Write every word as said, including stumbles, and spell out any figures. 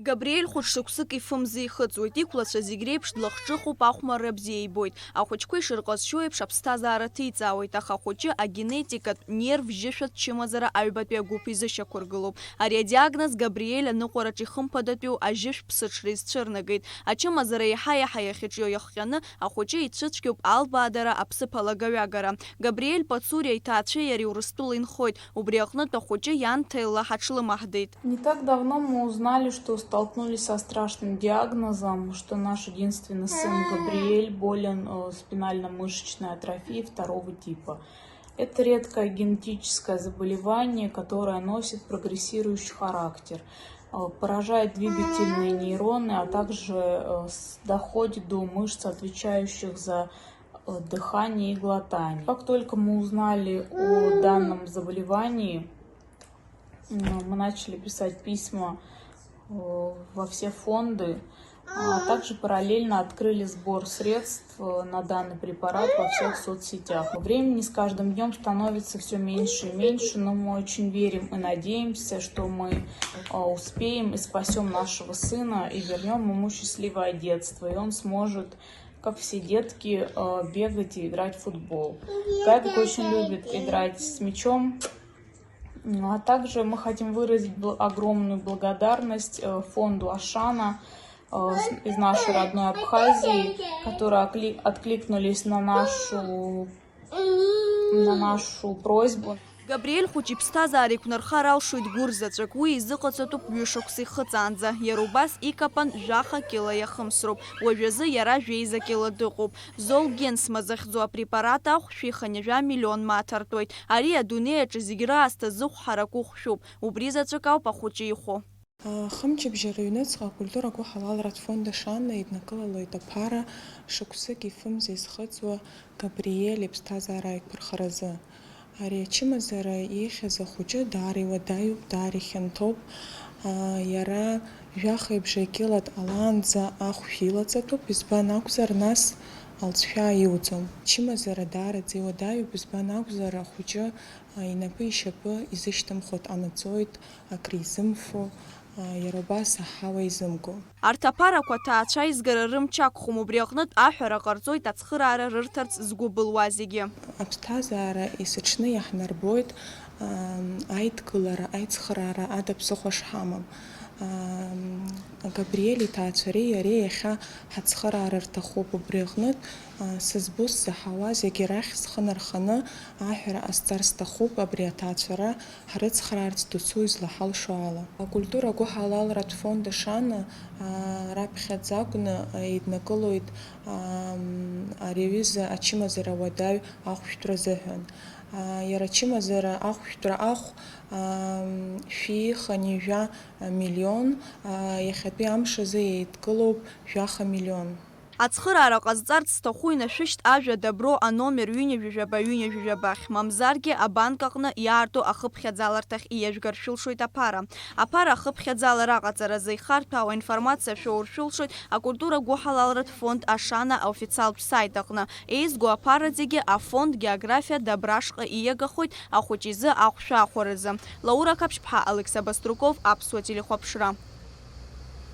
Габриель хәыҷ шықәсык ифымз ихыҵуеит, иқәлацәа зегь реиԥш длахҿыхуп, ахәмарра бзиа ибоит. Ахәыҷқәа ишырҟазшьоу еиԥш аԥсҭазаара ҭиҵаауеит, аха ахәыҷы агенетикатә нерв жьышәатә чымазара аҩбатәи агәыԥ изышьақәыргылоуп. Ари адиагноз Габриель аныҟәараҿ ихымԥадатәиу ажьышә ԥсыҽра изцәырнагеит. Ачымазара еиҳа-еиҳа иахьыҿио иахҟьаны, ахәыҷы ицәыцәгьоуп албаадара, аԥсыԥ алагаҩагара. Габриель Пацуриа иҭаацәеи иареи Урыстәыла инхоит, убри аҟнытә ахәыҷы иан Ҭелла ҳаҽлымаҳдеит. Не так давно мы узнали, что столкнулись со страшным диагнозом, что наш единственный сын Габриэль болен э, спинально-мышечной атрофией второго типа. Это редкое генетическое заболевание, которое носит прогрессирующий характер. Э, Поражает двигательные нейроны, а также э, с- доходит до мышц, отвечающих за э, дыхание и глотание. Как только мы узнали о данном заболевании, м, мы начали писать письма э, во все фонды, а также параллельно открыли сбор средств э, на данный препарат во всех соцсетях. Времени с каждым днем становится все меньше и меньше, но мы очень верим и надеемся, что мы э, успеем и спасем нашего сына и вернем ему счастливое детство, и он сможет, как все детки, э, бегать и играть в футбол. Гайвик очень любит играть с мячом. Ну, а также мы хотим выразить бл- огромную благодарность э, фонду Ашана э, с- из нашей родной Абхазии, которые окли- откликнулись на нашу, на нашу просьбу. Габриель хәыҷ иԥсҭазаара иқәнархар алшоит гәыр заҵәык. Уи изыҟаҵатәуп ҩышықәса ихыҵаанӡа. Иара убас икапан жәаха кьыла иахымсроуп. Уажәазы иара жәеиза кьыла дыҟоуп. Золгенсма захьӡу апрепарат ахә шәи хынҩажәа миллион мааҭ артуеит. Ари адунеи аҿы зегь раасҭа зыхә ҳараку хәшәуп. Убри заҵәык ауп ахәыҷы ихәо. Хымчыбжьа рыҩныҵҟа акультура гәыҳалалратә фонд Ашана еиднакылалоит аԥара шықәсык ифымз изхыҵуа Габриель иԥсҭазаара аиқәырхаразы. Ари ачымазара ихьыз ахәыҷы даара иуадаҩуп, даара ихьанҭоуп. Иара жәаха ибжа кьыла дҟалаанӡа ахәшә илаҵатәуп, избан акәзар, нас алҵшәа иуӡом. Ачымазара даараӡа иуадаҩуп, избан акәзар, ахәыҷы инапы ишьапы изышьҭымхуа дҟанаҵоит, акризымфо, иара убас аҳауа изымго. Арҭ аԥарақәа аҭаацәа аизгара рымч ақәхом, убри аҟнытә аҳәара ҟарҵоит ацхыраара рырҭарц згәы былуа зегьы. Аԥсҭазаара есыҽны иаҳнарбоит, ам, аидкылара, аицхыраара ада ԥсыхәа шҳамам. Ам, Габриель иҭаацәареи иареи иахьа ҳацхыраара рҭахуп, убри аҟнытә, а, сызбо сзаҳауа зегьы рахь схы нарханы аҳәара ҟасҵар сҭахуп, абри аҭаацәара ҳрыцхраарц досу излаҳалшо ала. Акультура гәыҳалалратә фонд Ашана, аа, раԥхьаӡа акәны, аа, еиднакылоит, аа, ари аҩыза ачымазара уадаҩ ахәшәтәра азыҳәан. Аа, иара ачымазара ахәшәтәра ахә, аа, шәи хынҩажәа миллион, аа, иахьатәи амш азы еидкылоуп жәаха миллион. Ацхыраара ҟазҵарц зҭаху инашәышьҭ ажәа Добро аномер ҩынҩажәижәаба ҩынҩажәижәаба ахь, мамзаргьы абанк аҟны иаарту ахыԥхьаӡаларҭахь ииажәгар шәылшоит аԥара. Аԥара ахыԥхьаӡалара аҟаҵаразы ихарҭәаау аинформациа шәоур шәылшоит акультура гәыҳалалратә фонд Ашана аофициалтә сайт аҟны. Еизго аԥара зегьы афонд Географиа Добрашҟа ииагахоит ахәыҷ изы ахәшә аахәаразы. Лаура Қаԥшьԥҳа, Алықьса Баструков, Аԥсуа телехәаԥшра.